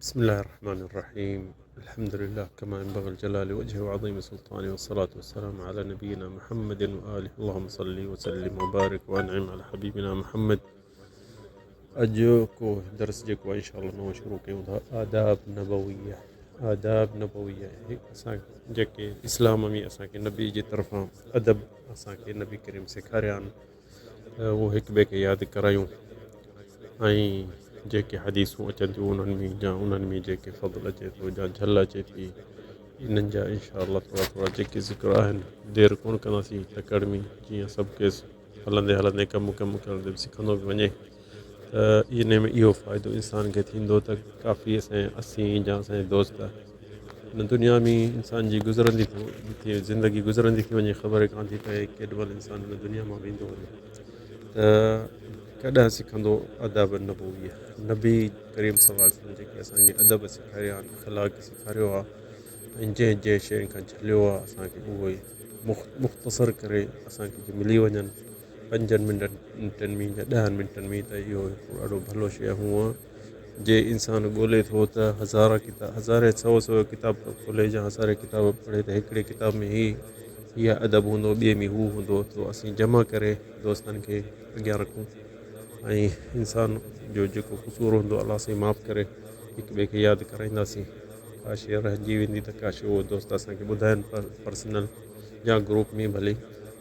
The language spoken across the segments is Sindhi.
بسم الله الرحمن الرحيم الحمد لله كما ينبغي الجلال وجهه وعظيم سلطانه والصلاة والسلام على نبينا محمد وآله اللهم صل وسلم وبارڪ وانعم على حبيبنا محمد اڄوڪو درس جيڪو آهي انشاء الله نئون شروع ڪيون ٿا آداب نبويه آداب نبويه اسان جيڪي اسلام ۾ اسان کي نبي جي طرفان ادب اسان کي نبي ڪريم سيکاريا آهن ته اهو هڪ ٻئي کي ياد ڪرايون ۽ جيڪي حديثون اچن ٿيون انهن ۾ يا انهن ۾ جيڪي فضل اچي ٿو يا جهل اچي ٿي انهن جا انشاء الله ٿورا ٿورا جيڪي ذڪر آهن دير ڪونه ڪنداسين تڪڙ ۾ جيئن سڀ ڪيس هلندي هلندي ڪم ڪم ڪندي به سکندو به وڃي ته ان ۾ اهو فائدو انسان کي ٿيندو ته ڪافي اسان اسين يا اسان جا دوست هن دنيا ۾ انسان جي گذرندي ٿي زندگي گذرندي ٿي وڃي خبر ئي ڪانه ٿي پئي ڪيڏي مهل انسان هن دنيا مان ويندو وڃي ته ڪڏهن سکندو ادب نبويء نبي ڪريم صلي الله عليه وسلم جيڪي اسان کي ادب سيکاريا آهن اخلاق سيکاريو آهي ۽ جنهن جنهن شين کان جهليو آهي اسان کي اهو ئي مختصر ڪري اسان کي جي ملي وڃن پنجن منٽن ۾ يا ڏهن منٽن ۾ ته اهو هڪڙو ڏاڍو ڀلو شيء آهي هونء جي انسان ڳولي ٿو ته هزارا ڪتاب هزارين سو سو ڪتاب ٿو کولي يا هزارين ڪتاب پڙهي ته هڪڙي ڪتاب ۾ هي هيء ادب هوندو ٻئي ۾ هو هوندو ته اسين جمع ڪري دوستن کي اڳيان رکون ۽ انسان جو جيڪو قصور هوندو الله سائين معاف ڪري هڪ ٻئي کي ياد ڪرائينداسين ڪا شيء رهجي ويندي ته ڪا شيء اهو دوست اسان کي ٻڌائن پرسنل يا گروپ ۾ ڀلي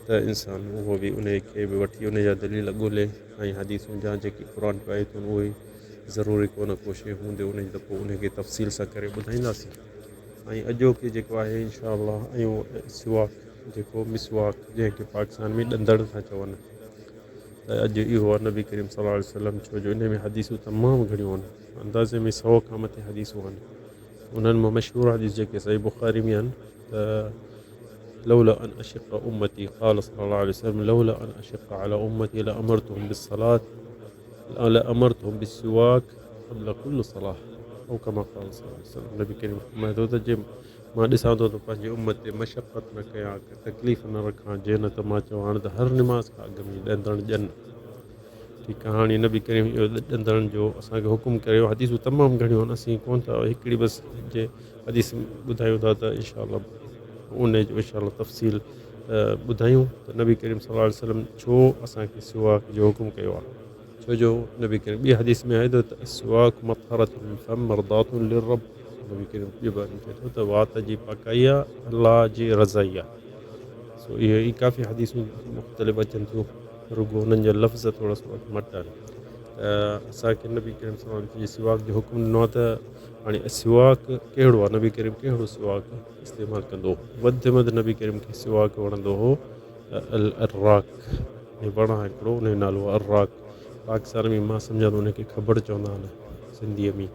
ته انسان اهو به انهي کي به وٺي انهي جا دليل ڳولي ۽ حديثون جا جيڪي قرآن جون آيتون اهي ضروري ڪونه ڪو شيء هوندي انهي جي ته پوء انهي کي تفصيل سان ڪري ٻڌائينداسين ۽ اڄوڪي جيڪو آهي انشاء الله ۽ سواڪ جيڪو مسواڪ جنهن کي پاڪستان ۾ ڏندڻ ٿا چون ته اڄ اهو آهي نبي ڪريم صلي الله عليه وسلم ڇو جو انهي ۾ حديثون تمام گهڻيون آهن اندازي ۾ سو کان مٿي حديثون آهن انهن مان مشهور حديث جيڪي صحيح بخاري ۾ آهن ته لولا ان اشق امتي قال صلى الله عليه وسلم لولا ان اشق على امتي لامرتهم بالصلاه لامرتهم بالسواك قبل كل صلاه او كما قال صلى الله عليه وسلم نبي ڪريم فرمائي ٿو ته جي مان ڏسان ٿو ته پنهنجي امت تي مشقت نه ڪيان تڪليف نه رکان جي نه ته مان چوان ته هر نماز کان اڳ ۾ ڏندڻ ڄن ٺيڪ آ هاڻي نبي ڪريم اهو ڏندڻ جو اسان کي حڪم ڪريو حديثون تمام گهڻيون آهن اسين ڪون ٿا هڪڙي بس جي حديث ٻڌايون ٿا ته انشاء الله ان جو انشاء الله تفصيل ٻڌايون ته نبي ڪريم صلي الله عليه وسلم ڇو اسان کي سواڪ جو حڪم ڪيو آهي ڇو جو نبي ڪريم ٻي حديث ۾ آهي ته السواڪ مطهرة للفم مرضاة للرب نبي ڪريم ٻي بار چئي ٿو ته وات جي پاڪائي آهي الله جي رضائي آهي سو اهي ئي ڪافي حديثون مختلف اچن ٿيون رڳو انهن جا لفظ ٿورا سو مٽ آهن ته اسان کي نبي ڪريم صلي الله عليه وسلم جي سواڪ جو حڪم ڏنو آهي ته هاڻي سواڪ ڪهڙو آهي نبي ڪريم ڪهڙو سواڪ استعمال ڪندو هو وڌ ۾ وڌ نبي ڪريم کي سواڪ وڻندو هو الاراڪ وڻ آهي هڪڙو ان جو نالو آهي اراڪ پاڪستان ۾ مان سمجهان ٿو ان کي کبڙ چوندا آهن سنڌيء ۾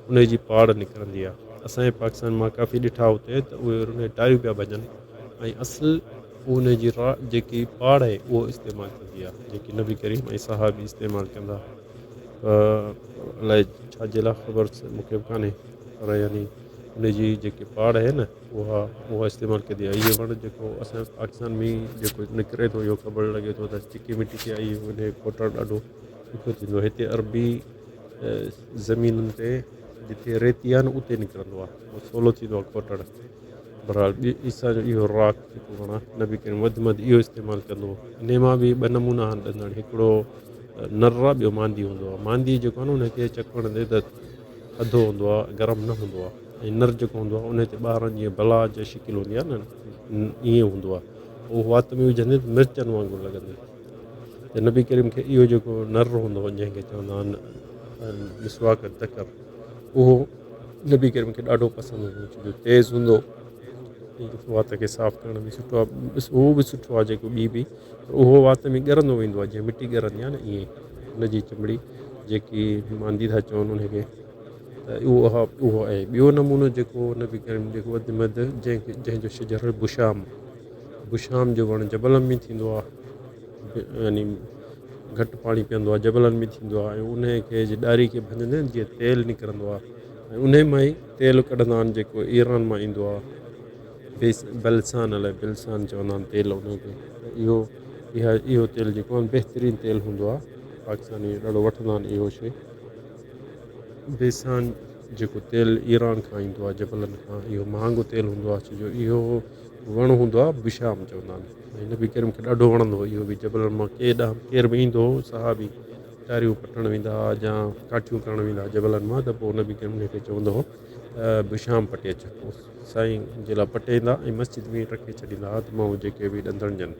ان جي پاڙ نڪرندي آهي اسان جي پاڪستان مان ڪافي ڏٺا اتي ته اهي ان جي ٽاريون پيا ڀڄن ۽ اصل ان جي را جيڪي پاڙ آهي اهو استعمال ٿيندي آهي جيڪي نبي ڪريم ۽ صحابي استعمال ڪندا الائي ڇا جي لاء خبر مون کي به ڪانهي پر يعني ان جي جيڪي پاڙ آهي نه اها اها استعمال ڪندي آهي اهي وڻ جيڪو اسان جي پاڪستان ۾ جيڪو نڪري ٿو اهو خبر لڳي ٿو ته چڪي مٽي تي آئي ان کي کوٽڻ ڏاڍو ڏکيو ٿيندو آهي هتي عربي زمينن تي جتي ريتي آهي نه اتي نڪرندو آهي اهو سولو ٿيندو آهي کوٽڻ بهرحال ٻي عيسيٰ جو اهو راڪ جيڪو وڻ آهي نبي ڪريم وڌ ۾ وڌ اهو استعمال ڪندو هو انهي مان به ٻه نمونا آهن ڏندڻ هڪڙو نر آهي ٻيو ماندي هوندو آهي ماندي جيڪو آهي نه ان کي چڪ هڻندي ته ٿڌو هوندو آهي گرم نه هوندو آهي ۽ نر جيڪو هوندو آهي ان تي ٻاهران جيئن بلا جي شڪل هوندي آهي نه ائين هوندو آهي اهو وات ۾ وجهندي ته مرچن وانگر لڳندي ته نبي ڪريم کي اهو جيڪو نر هوندو هو جنهن کي چوندا آهن مسواڪ الذڪر اهو نبي ڪريم کي ڏاڍو پسند هوندو ڇو جو تيز هوندو وات کي صاف ڪرڻ ۾ سٺو آهي اهو به سٺو آهي جيڪو ٻي به پر اهو وات ۾ ڳرندو ويندو آهي جيئن مٽي ڳرندي آهي نه ائين ان جي چمڙي جيڪي ماندي ٿا چون ان کي ته اهو اهو آهي ٻيو نمونو جيڪو نبي ڪريم جيڪو وڌ ۾ وڌ جنهن کي جنهن جو شجر بشام بشام جو وڻ جبلن ۾ ٿيندو آهي يعني گهٽ پاڻي پيئندو آهي جبلن ۾ ٿيندو آهي ۽ انهي کي جي ڏاري کي ڀڃندا آهن جيئن تيل نڪرندو آهي ۽ انهي مان ئي تيل ڪڍندا آهن جيڪو ايران مان ايندو آهي بيس بلسان الائي بلسان چوندا آهن تيل ان کي ته اهو اها اهو تيل جيڪو آهي بهترين تيل هوندو آهي پاڪستاني ڏاڍو وٺندا آهن اهو شي بيسان. جيڪو تيل ايران کان ايندو آهي جبلن کان، اهو مهانگو تيل هوندو آهي، ڇو جو اهو وڻ هوندو آهي بشام چوندا آهن ۽ نبي ڪريم کي ڏاڍو وڻندو هو اهو به جبلن مان ڪيڏانهن ڪير به ايندو هو صحابي ٽاريون پٽڻ ويندا هئا يا ڪاٺيون ڪرڻ ويندا هئا جبلن مان ته پوء نبي ڪريم انهي کي چوندو هو ته بشام پٽي اچ پوء سائين جي لاء پٽي ايندا ۽ مسجد ۾ رکي ڇڏيندا هئا ته ماڻهو جيڪي به ڏندڻ ڏين.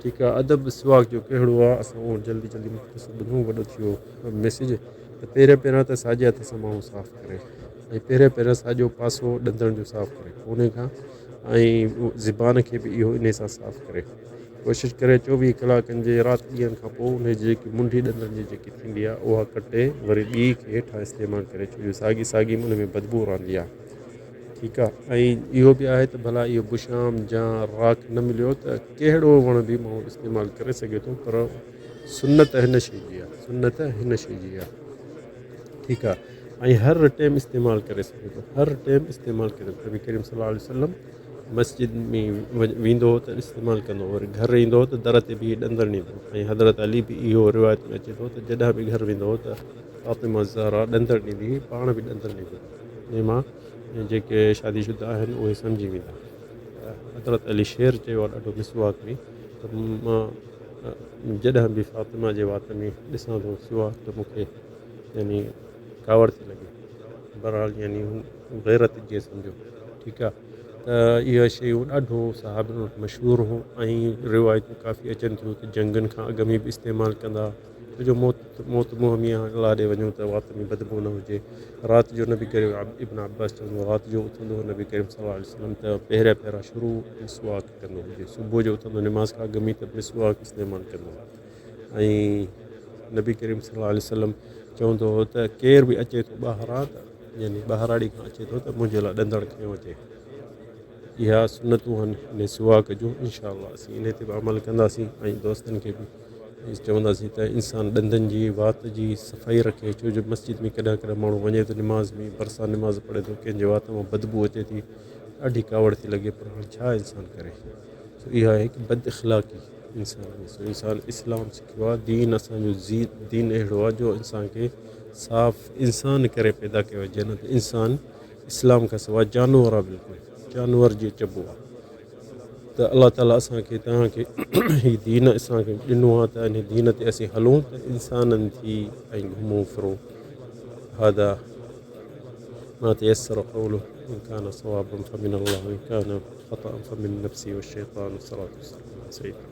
ٺيڪ آ ادب سواڪ جو ڪهڙو آ اسان اهو جلدي جلدي مختصر ٻڌون وڏو ٿي ويو ميسيج ته پهريان پهريان ته ساڄي هٿ سان ماڻهو صاف ڪري ۽ پهريان پهريان ساڄو پاسو ڏندڻ جو صاف ڪري ڪوني کان ۽ زبان کي به اهو انهي سان صاف ڪري ڪوشش ڪري 24 ڪلاڪن جي رات ڏينهن کان پوء انهي جي جيڪي منڍي ڏندڻ جي جيڪي ٿيندي آ اها ڪٽي وري ٻي کي هيٺان استعمال ڪري ڇو جو ساڳي ساڳي ان ۾ بدبو رهندي آ. ٺيڪ آ ۽ اهو به آهي ته ڀلا اهو بشام جا راک نه مليو ته ڪهڙو وڻ به ماڻهو استعمال ڪري سگهي ٿو پر سنت هن شي جي آ سنت هن شي جي آ ٺيڪ آ ۽ هر ٽيم استعمال ڪري سگهي ٿو هر ٽيم استعمال ڪري نبي ڪريم صلي الله عليه وسلم مسجد ۾ ويندو هو ته استعمال ڪندو هو وري گهر ايندو هو ته در تي بيهي ڏندڻ ڏيندو هو ۽ حضرت علي به اهو روايت ۾ اچي ٿو ته جڏهن به گهر ويندو هو ته فاطمه زهرا ڏندڻ ڏيندي هئي پاڻ به ڏندڻ ڏيندو هو انهي مان جيڪي شادي شده آهن اهي سمجهي ويندا. حضرت علي شعر چيو آهي ڏاڍو مسواڪ ۾ ته مان جڏهن به فاطمه جي وات ۾ ڏسان ٿو سواڪ ته مون کي يعني ڪاوڙ ٿي لڳي. بهرحال يعني غيرت جيئن سمجهو ٺيڪ آهي ته اها شيون ڏاڍو صحابين وٽ مشهور هو ۽ روايتون ڪافي اچن ٿيون ته جنگن کان اڳ ۾ به استعمال ڪندا ڇو جو موت موت منهن ۾ آهي الله ڏي وڃون ته وات ۾ بدبو نه هجي. رات جو نبي ڪريم ابن عباس چوندو هو رات جو اٿندو هو نبي ڪريم صلي الله عليه وسلم ته پهريان پهريان شروع مسواڪ ڪندو هجي صبح جو اٿندو نماز کان اڳ ۾ ته مسواڪ استعمال ڪندو هو ۽ نبي ڪريم صلي الله عليه وسلم چوندو هو ته ڪير به اچي ٿو ٻاهران ته يعني ٻاهراڙي کان اچي ٿو ته منهنجي لاء ڏندڻ کنيو اچي. اها سنتون آهن انهي سواڪ جون انشاء الله اسين انهي تي به عمل ڪنداسين ۽ دوستن کي به چونداسين ته انسان ڏندن جي وات جي صفائي رکي ڇو جو مسجد ۾ ڪڏهن ڪڏهن ماڻهو وڃي ٿو نماز ۾ ڀرسان نماز پڙهي ٿو ڪنهن جي وات مان بدبو اچي ٿي ڏاڍي ڪاوڙ ٿي لڳي پر هاڻي ڇا انسان ڪري سو اها هڪ بد اخلاقي انسان ۾ سو انسان اسلام سکيو آهي دين اسانجو دين اهڙو آهي جو انسان کي صاف انسان ڪري پيدا ڪيو آهي جنت انسان اسلام کان سواء جانور آ بلڪل جانور جيئن چئبو آ ته الله تعالي اسان کي توهان کي هي دين اسان کي ڏنو آ ته انهي دين تي اسين هلون ته انسانن ٿي ۽ گهمون ڦرون هذا ما تيسر قوله ان كان صوابا فمن الله وان كان خطأ فمن نفسي والشيطان والصلاة والسلام على سيدنا.